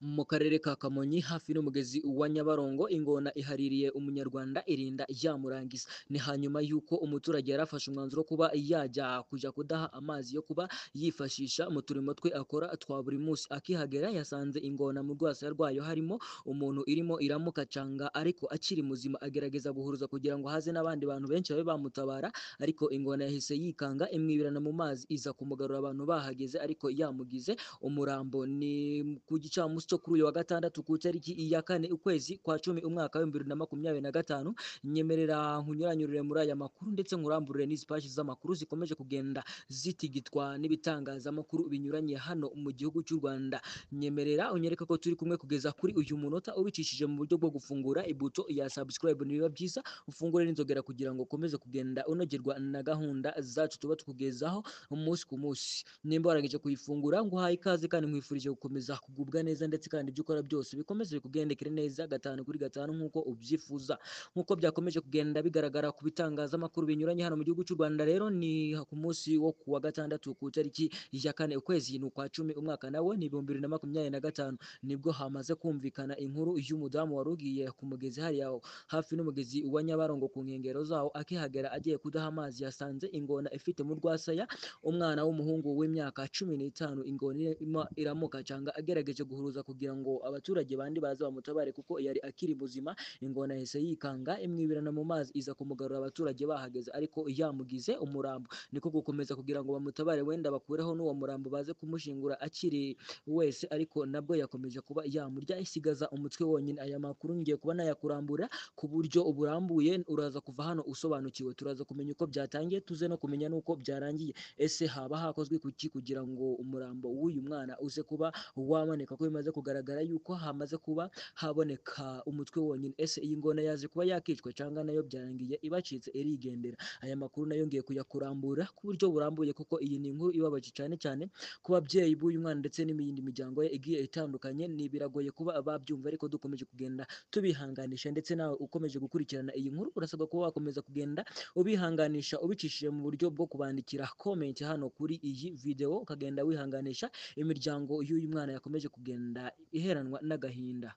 Mu karere ka Kamonyi hafi n'umugezi wa Nyabarongo, ingona ihaririye umunyarwanda irinda yamurangiza. Ni hanyuma y'uko umuturage yarafashe umwanzuro wo kuba yajya kujya kudaha amazi yo kuba yifashisha mu turimo twe akora twa buri munsi. Akihagera yasanze ingona mu rwasaya rwayo harimo umuntu irimo iramukacanga ariko akiri muzima, agerageza guhuruza kugira ngo haze n'abandi bantu benshi babe bamutabara, ariko ingona yahise yikanga imwibirana mu mazi iza kumugarura abantu bahageze ariko yamugize umurambo. Ni ku gicamunsi cyo kuri uyu wa gatandatu ku itariki ya 4 ukwezi kwa 10 umwaka wa 2025. Nyemerera nkunyuranyurire muri aya makuru ndetse nkuramburire n'izi paji z'amakuru zikomeje kugenda zitigitwa n'ibitangazamakuru binyuranye hano mu gihugu cy'u Rwanda. Nyemerera unyereke ko turi kumwe kugeza kuri uyu munota ubicishije mu buryo bwo gufungura ibuto ya subscribe, nibiba byiza ufungure n'inzogera kugira ngo ukomeze kugenda unogerwa na gahunda zacu tuba tukugezaho umunsi ku munsi. Nimba warangije kuyifungura, nguhaye ikaze kandi nkwifurije gukomeza kugubwa neza ndetse kandi ibyo ukora byose bikomeze bikugendekere neza 5 kuri 5 nk'uko ubyifuza. Nk'uko byakomeje kugenda bigaragara ku bitangazamakuru binyuranye hano mu gihugu cy'u Rwanda, rero ni ku munsi wo kuwa gatandatu ku itariki ya 4 ukwezi ni ukwa 10 umwaka nawo ni 2025, nibwo hamaze kumvikana inkuru y'umudamu wari ugiye ku mugezi hariya hafi n'umugezi wa Nyabarongo ku nkengero zawo. Akihagera agiye kudaha amazi yasanze ingona ifite mu rwasaya umwana w'umuhungu w'imyaka 15. Ingona irimo iramukacanga, agerageje guhuruza kugira ngo abaturage bandi baze bamutabare kuko yari akiri muzima. Ingona yahise yikanga imwibirana mu mazi iza kumugarura abaturage bahageze ariko yamugize umurambo. Niko gukomeza kugira ngo bamutabare wenda bakureho n'uwo murambo baze kumushingura akiri wese, ariko nabwo yakomeje kuba yamurya isigaza umutwe wonyine. Aya makuru ngiye kuba nayakurambura ku buryo uburambuye, uraza kuva hano usobanukiwe. Turaza kumenya uko byatangiye, tuze no kumenya n'uko byarangiye. Ese haba hakozwe kuki kugira ngo umurambo w'uyu mwana uze kuba waboneka, ko bimaze kugaragara yuko hamaze kuba haboneka umutwe wonyine? Ese iyi ngona yaje kuba yakicwa cyangwa nayo byarangiye ibacitse irigendera? Aya makuru nayo ngiye kuyakurambura ku buryo burambuye, kuko iyi ni inkuru ibabaje cyane cyane ku babyeyi b'uyu mwana ndetse n'iyindi miryango ye igiye itandukanye. Ni biragoye kuba babyumva, ariko dukomeje kugenda tubihanganisha, ndetse nawe ukomeje gukurikirana iyi nkuru urasabwa kuba wakomeza kugenda ubihanganisha ubicishije mu buryo bwo kubandikira comment hano kuri iyi video, ukagenda wihanganisha imiryango y'uyu mwana yakomeje kugenda iheranwa n'agahinda.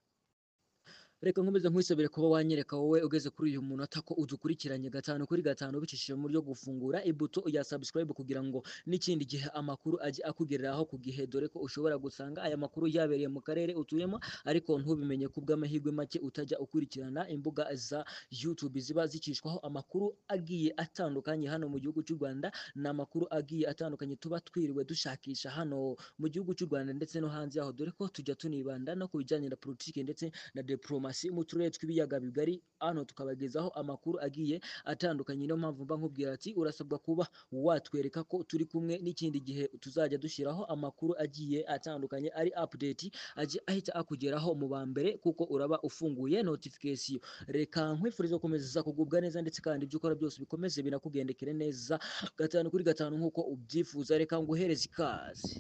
Reka nkomeze nkwisabire kuba wanyereka wowe ugeze kuri uyu munota ko udukurikiranye 5 kuri 5 ubicishije mu buryo gufungura ibuto ya subscribe, kugira ngo n'ikindi gihe amakuru ajye akugereraho ku gihe, dore ko ushobora gusanga aya makuru yabereye mu karere utuyemo ariko ntubimenye ku bw'amahirwe make utajya ukurikirana imbuga za YouTube ziba zicishwaho amakuru agiye atandukanye hano mu gihugu cy'u Rwanda. Ni amakuru agiye atandukanye tuba twiriwe dushakisha hano mu gihugu cy'u Rwanda ndetse no hanze yaho, dore ko tujya tunibanda no ku bijyanye na politiki ndetse na diplomasi mu turere tw'ibiyaga bigari, hano tukabagezaho amakuru agiye atandukanye. Niyo mpamvu mba nkubwira ati urasabwa kuba watwereka ko turi kumwe n'ikindi gihe tuzajya dushyiraho amakuru agiye atandukanye ari update ajye ahita akugeraho mu ba mbere, kuko uraba ufunguye notification. Reka nkwifurize gukomeza kugubwa neza ndetse kandi ibyo ukora byose bikomeze binakugendekere neza 5 kuri 5 nk'uko ubyifuza. Reka nguhereze ikaze.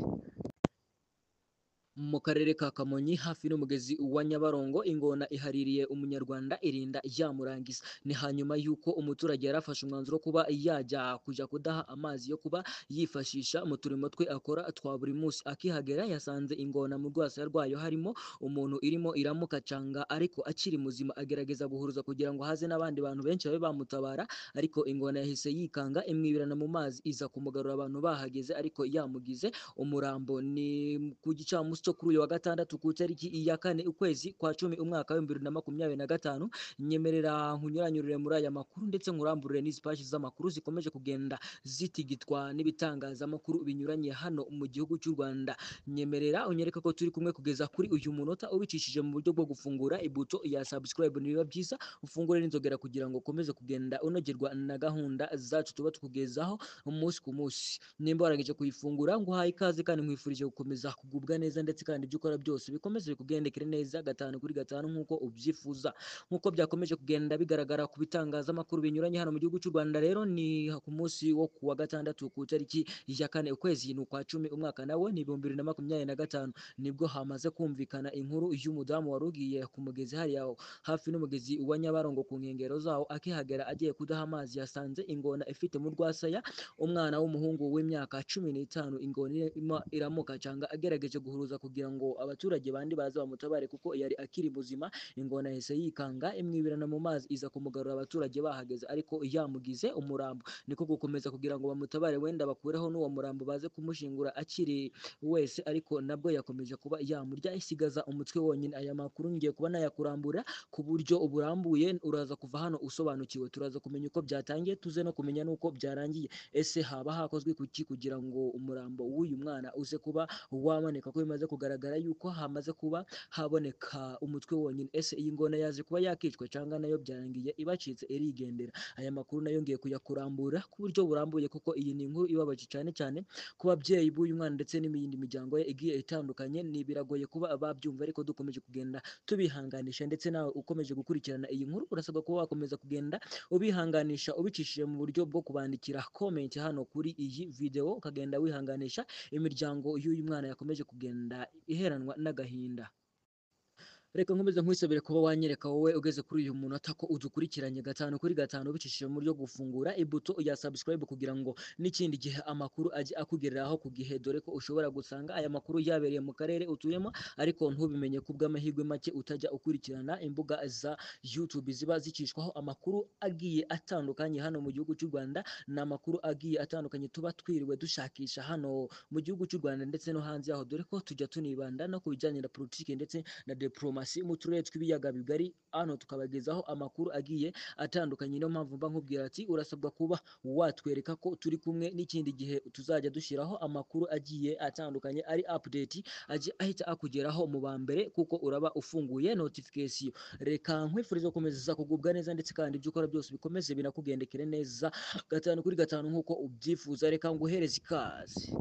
Mu karere ka Kamonyi hafi n'umugezi wa Nyabarongo, ingona ihaririye umunyarwanda irinda yamurangiza. Ni hanyuma y'uko umuturage yarafashe umwanzuro wo kuba yajya kujya kudaha amazi yo kuba yifashisha mu turimo twe akora twa buri munsi. Akihagera yasanze ingona mu rwasaya rwayo harimo umuntu irimo iramukacanga ariko akiri muzima, agerageza guhuruza kugira ngo haze n'abandi bantu benshi babe bamutabara, ariko ingona yahise yikanga imwibirana mu mazi iza kumugarura abantu bahageze ariko yamugize umurambo. Ni ku gicamunsi cyo kuri uyu wa gatandatu ku itariki ya 4 ukwezi kwa 10 umwaka wa 2025. Nyemerera nkunyuranyurire muri aya makuru ndetse nkuramburire n'izi paji z'amakuru zikomeje kugenda zitigitwa n'ibitangazamakuru binyuranye hano mu gihugu cy'u Rwanda. Nyemerera unyereke ko turi kumwe kugeza kuri uyu munota ubicishije mu buryo bwo gufungura ibuto ya subscribe, nibiba byiza ufungure n'inzogera kugira ngo ukomeze kugenda unogerwa na gahunda zacu tuba tukugezaho umunsi ku munsi. Nimba warangije kuyifungura, nguhaye ikaze kandi nkwifurije gukomeza kugubwa neza ndetse kandi ibyo ukora byose bikomeze bikugendekere neza 5 kuri 5 nk'uko ubyifuza. Nk'uko byakomeje kugenda bigaragara ku bitangazamakuru binyuranye hano mu gihugu cy'u Rwanda, rero ni ku munsi wo kuwa gatandatu ku itariki ya 4 ukwezi ni ukwa 10 umwaka nawo ni 2025, nibwo hamaze kumvikana inkuru y'umudamu wari ugiye ku mugezi hariya hafi n'umugezi wa Nyabarongo ku nkengero zawo. Akihagera agiye kudaha amazi yasanze ingona ifite mu rwasaya umwana w'umuhungu w'imyaka 15. Ingona irimo iramukacanga, agerageje guhuruza kugira ngo abaturage bandi baze bamutabare kuko yari akiri muzima. Ingona yahise yikanga imwibirana mu mazi iza kumugarura abaturage bahageze ariko yamugize umurambo. Niko gukomeza kugira ngo bamutabare wenda bakureho n'uwo murambo baze kumushingura akiri wese, ariko nabwo yakomeje kuba yamurya isigaza umutwe wonyine. Aya makuru ngiye kuba nayakurambura ku buryo burambuye, uraza kuva hano usobanukiwe. Turaza kumenya uko byatangiye, tuze no kumenya n'uko byarangiye. Ese haba hakozwe kuki kugira ngo umurambo w'uyu mwana uze kuba waboneka, ko bimaze kugaragara yuko hamaze kuba haboneka umutwe wonyine? Ese iyi ngona yaje kuba yakicwa cyangwa nayo byarangiye ibacitse irigendera? Aya makuru nayo ngiye kuyakurambura ku buryo burambuye, kuko iyi ni inkuru ibabaje cyane cyane ku babyeyi b'uyu mwana ndetse n'iyindi miryango ye igiye itandukanye. Ni biragoye kuba babyumva, ariko dukomeje kugenda tubihanganisha, ndetse nawe ukomeje gukurikirana iyi nkuru urasabwa kuba wakomeza kugenda ubihanganisha ubicishije mu buryo bwo kubandikira comment hano kuri iyi video, ukagenda wihanganisha imiryango y'uyu mwana yakomeje kugenda iheranwa n'agahinda. Reka nkomeze nkwisabire kuba wanyereka wowe ugeze kuri uyu munota ko udukurikiranye 5 kuri 5 ubicishije mu buryo gufungura ibuto ya subscribe, kugira ngo n'ikindi gihe amakuru ajye akugereraho ku gihe, dore ko ushobora gusanga aya makuru yabereye mu karere utuyemo ariko ntubimenye kubw'amahirwe make utajya ukurikirana imbuga za YouTube ziba zicishwaho amakuru agiye atandukanye hano mu gihugu cy'u Rwanda. Ni amakuru agiye atandukanye tuba twiriwe dushakisha hano mu gihugu cy'u Rwanda ndetse no hanze yaho, dore ko tujya tunibanda no ku bijyanye na politiki ndetse na diplomasi mu turere tw'ibiyaga bigari. Hano tukabagezaho amakuru agiye atandukanye. Niyo mpamvu mba nkubwira ati urasabwa kuba watwereka ko turi kumwe n'ikindi gihe tuzajya dushyiraho amakuru agiye atandukanye ari update ajye ahita akugeraho mu ba mbere, kuko uraba ufunguye notification. Reka nkwifurize gukomeza kugubwa neza, ndetse kandi ibyo ukora byose bikomeze binakugendekere neza 5 kuri 5 nk'uko ubyifuza. Reka nguhereze ikaze.